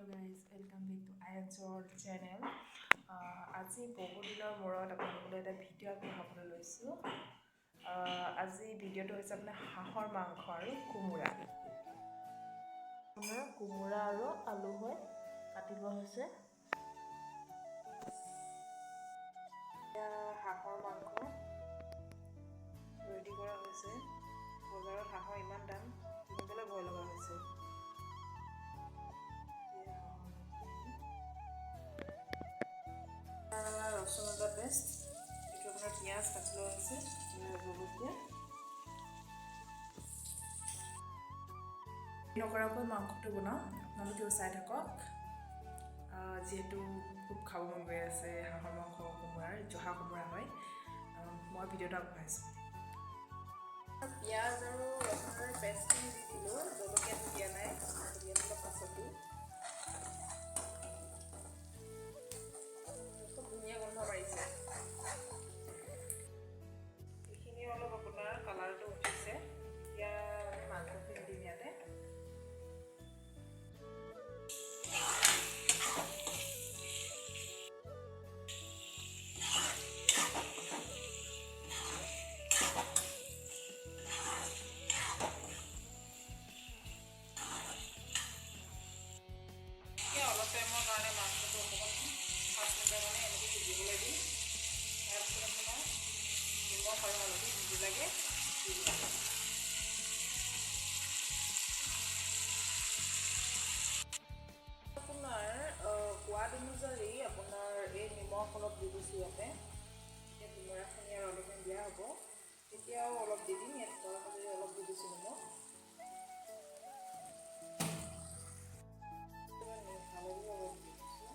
Guys, welcome back to Ayan's World channel. আজি বহুদিনৰ মূৰত আপোনালোকলৈ এটা ভিডিঅ' আগবঢ়াবলৈ লৈছোঁ। আজি ভিডিঅ'টো হৈছে আপোনাৰ হাঁহৰ মাংস আৰু কোমোৰা। আপোনাৰ কোমোৰা আৰু আলু হৈ কাটি লোৱা হৈছে। এতিয়া হাঁহৰ মাংস ৰেডি কৰা হৈছে। বজাৰত হাঁহৰ ইমান দাম, কিনিবলৈ ভয় লগা হৈছে। এতিয়া হাঁহৰ মাংসখিনি, ৰচুন আদা পেষ্ট, এইটো আপোনাৰ পিঁয়াজ কাটি লোৱা হৈছে, জলকীয়া নকৰাকৈ মাংসটো বনাওঁ, আপোনালোকেও চাই থাকক। যিহেতু খুব খাব মন গৈ আছে হাঁহৰ মাংস কোমোৰাৰ, জহা কোমোৰা হয়। মই ভিডিঅ'টো আগবঢ়াইছোঁ। পিঁয়াজ আৰু ৰচুনৰ পেষ্টখিনি দি দিলোঁ, জলকীয়াটো দিয়া নাই, জলকীয়াটো অলপ পাছত দিম। খুব ধুনীয়া গোন্ধ মাৰিছে। এইখিনি অলপ আপোনাৰ কালাৰটো উঠিছে। এতিয়া আমি মাংসখিনি দিম ইয়াতে। এতিয়া অলপ টাইমৰ কাৰণে মাংসটো অকণমান 5 মিনিটৰ কাৰণে এনেকৈ সিজিবলৈ দিম। তাৰপিছত আপোনাৰ নিমখ আৰু হালধি যি লাগে দি দিম। আপোনাৰ সোৱাদ অনুযায়ী আপোনাৰ এই নিমখ অলপ দি দিছোঁ ইয়াতে। এতিয়া কোমোৰাখিনি আৰু অলপমান দিয়া হ'ব, তেতিয়াও অলপ দি দিম। ইয়াত গৰম অলপ দি দিছোঁ নিমখ, হালধি অলপ দি দিছোঁ।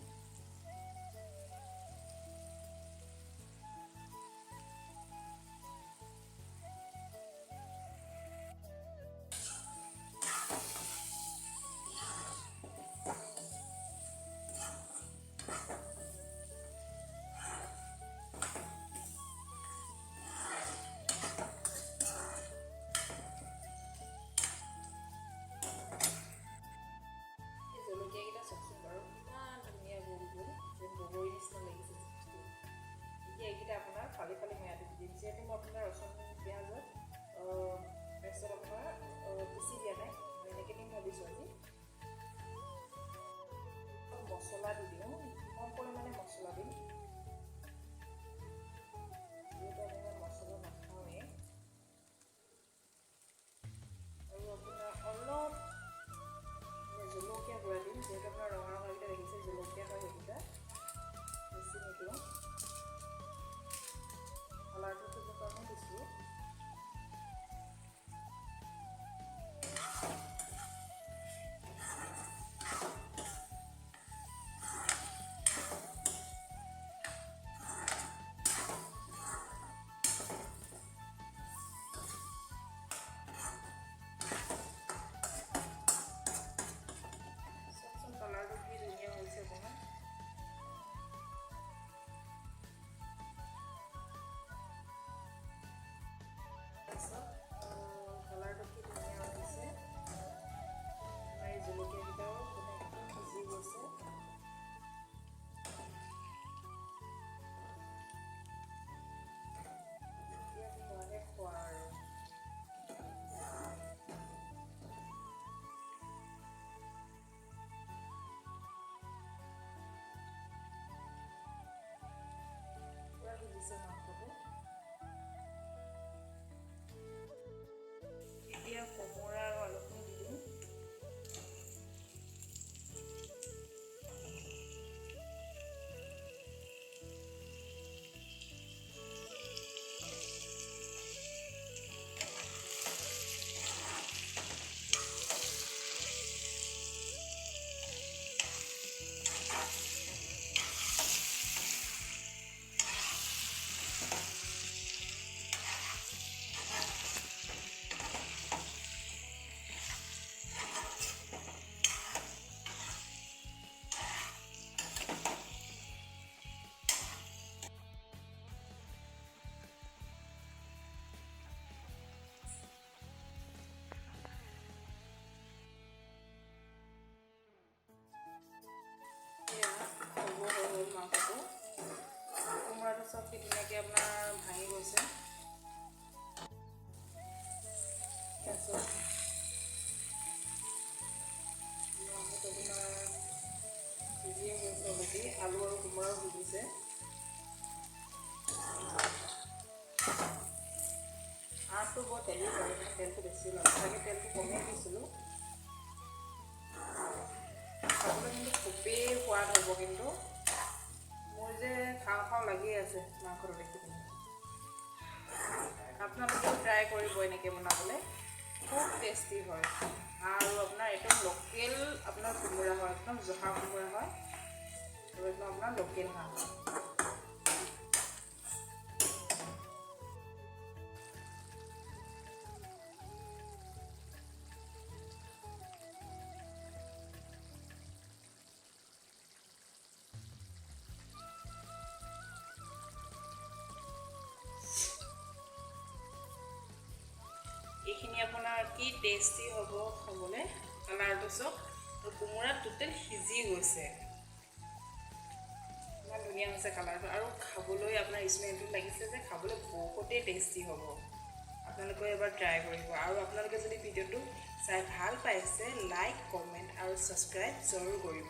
হ'ল মাংসটো। কোমোৰাটো চব কি ধুনীয়াকৈ আপোনাৰ ভাঙি গৈছে। তাৰপিছত মাংসটো আপোনাৰ সিজিয়ে গৈছে অলৰেডি, আলু আৰু কোমোৰাও সিজিছে। হাঁহটো বৰ তেলি কৰে, মানে তেলটো বেছি ওলাব চাগে, তেলটো কমেই দিছিলোঁ। খাবলৈ কিন্তু খুবেই সোৱাদ হ'ব, কিন্তু মোৰ যে খাওঁ খাওঁ লাগিয়ে আছে মাংসটো দেখি পিনি। আপোনালোকেও ট্ৰাই কৰিব এনেকৈ বনাবলৈ, খুব টেষ্টি হয়। আৰু আপোনাৰ একদম লোকেল আপোনাৰ কোমোৰা হয়, একদম জহা কোমোৰা হয়, আৰু একদম আপোনাৰ লোকেল হাঁহ হয়। এইখিনি আপোনাৰ কি টেষ্টি হ'ব খাবলৈ, কালাৰটো চব। আৰু কোমোৰা টোটেল সিজি গৈছে, ইমান ধুনীয়া হৈছে কালাৰটো। আৰু খাবলৈ আপোনাৰ স্মেলটো লাগিছে যে খাবলৈ বহুতেই টেষ্টি হ'ব। আপোনালোকেও এবাৰ ট্ৰাই কৰিব। আৰু আপোনালোকে যদি ভিডিঅ'টো চাই ভাল পাইছে, লাইক, কমেণ্ট আৰু ছাবস্ক্ৰাইব জৰুৰ কৰিব।